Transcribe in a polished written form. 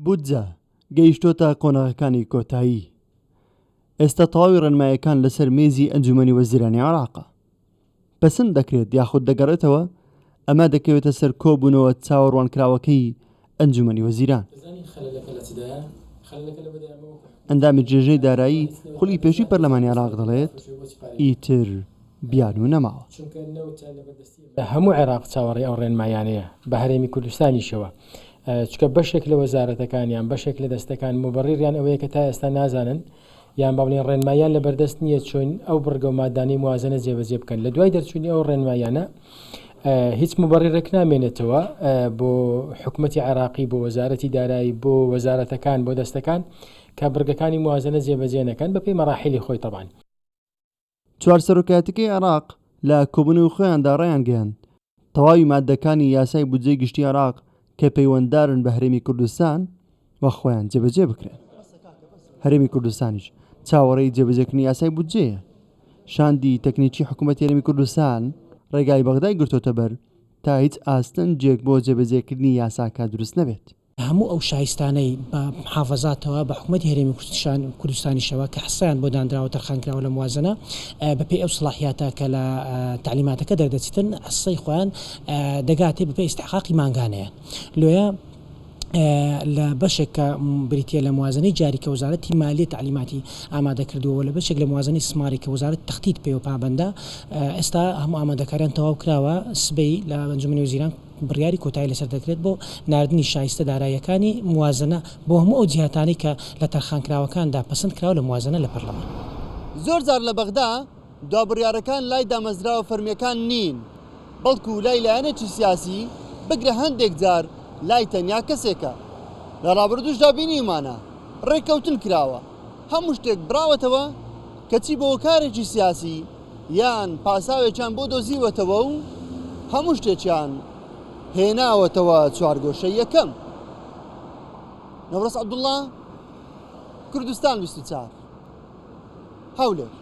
بودجە گەیشتۆتە قۆناغەکانی کۆتایی. ئێستا تەواوی ڕێنمایەکان لەسەر مێزی ئەنجومەنی وەزیرانی عێراقە. پەسند دەکرێت یاخود دەگەڕێتەوە، ئەمە دەکەوێتە سەر کۆبوونەوە چاوەڕوانکراوەکەی ئەنجومەنی وەزیران. ئەندامی جێژەی دارایی خولی پێشووی پەرلەمانی عێراق دەڵێت، ئیتر بیانوو نەماوە. هەموو عێراق چاوەڕێی ئەو ڕێنماییانەیە، بە هەرێمی کوردستانیشەوە، چونکە بەشێک لە وەزارەتەکان یان بەشێک لە دەستەکان موبەڕیریان ئەوەیە کە تا ئێستا نازانن یان با بڵێین ڕێنماییان لەبەردەست نییە چۆن ئەو بڕگە و مادانەی موازنە جێبەجێ بکەن. لە دوای دەرچوونی ئەو ڕێنماییانە هیچ موبەڕیرێک نامێنێتەوە بۆ حکومەتی عێراقی، بۆ وەزارەتی دارایی، بۆ وەزارەتەکان، بۆ دەستەکان کە بڕگەکانی موازنە جێبەجێ نەکەن بەپێی مەراحیلی خۆی تەبعەن. چوار سەرۆکایەتیەکەی عێراق لە کۆبوونەوەی خۆیاندا ڕایانگەیاند، تەواوی ماددەکانی یاسای بودجەی گشتی عێراق کە پەیوەنددارن بە هەرێمی کوردستان و خۆیان جێبەجێ بکرێن. هەرێمی کوردستانیش چاوەڕێی جێبەجێکردنی یاسای بودجەیە. شاندی تەکنیکی حکوومەتی هەرێمی کوردستان ڕێگای بەغدای گرتۆتەبەر تا هیچ ئاستەنگێک بۆ جێبەجێکردنی یاساکە دروست نەبێت. هەموو ئەو شایستانەی بە محافەزاتەوە، بە حکومەتی هەرێمی کوردستانیشەوە کە حسەیان بۆ دانراوە تەرخانکراوە لە موازنە، بەپێی ئەو سڵاحیاتە کە لە تەعلیماتەکە دەردەچیتن حسەی خۆیان دەگاتێ بەپێی ئیستحقاقی مانگانەیان. لۆیە لە بەشێک کە بریتیە لە موازنەی جاری کە وەزارەتی مالیە تەعلیماتی ئامادە کردووە و لە بەشێک لە موازنەی سماری کە وەزارەتی تەختیت پێوە پابەندە ئێستا هەموو ئامادەکاریان تەواو کراوە سبەی لە ئەنجومەنی وەزیران بڕیاری کۆتایی لەسەر دەکرێت بۆ ناردنی شایستە داراییەکانی موازنە بۆ هەموو ئەو جیهاتانەی کە لە تەرخانکراوەکاندا پەسند کراوە لە موازنە لە پەرلەمان. زۆر جار لە بەغدا دوابڕیارەکان لای دامەزراوە فەرمییەکان نین، بەڵکو لای لایەنێکی سیاسی، بگرە هەندێک جار لای تەنیا کەسێکە. لە ڕابردووشدا بینیومانە ڕێککەوتن کراوە، هەموو شتێک بڕاوەتەوە، کەچی بە هۆکارێکی سیاسی یان پاساوێکیان بۆ دۆزیوەتەوە و هەموو شتێکیان هێناوەتەوە چوارگۆشەی یەکەم. نەورەس عەبدوڵڵا، کوردستان 24، هەولێر.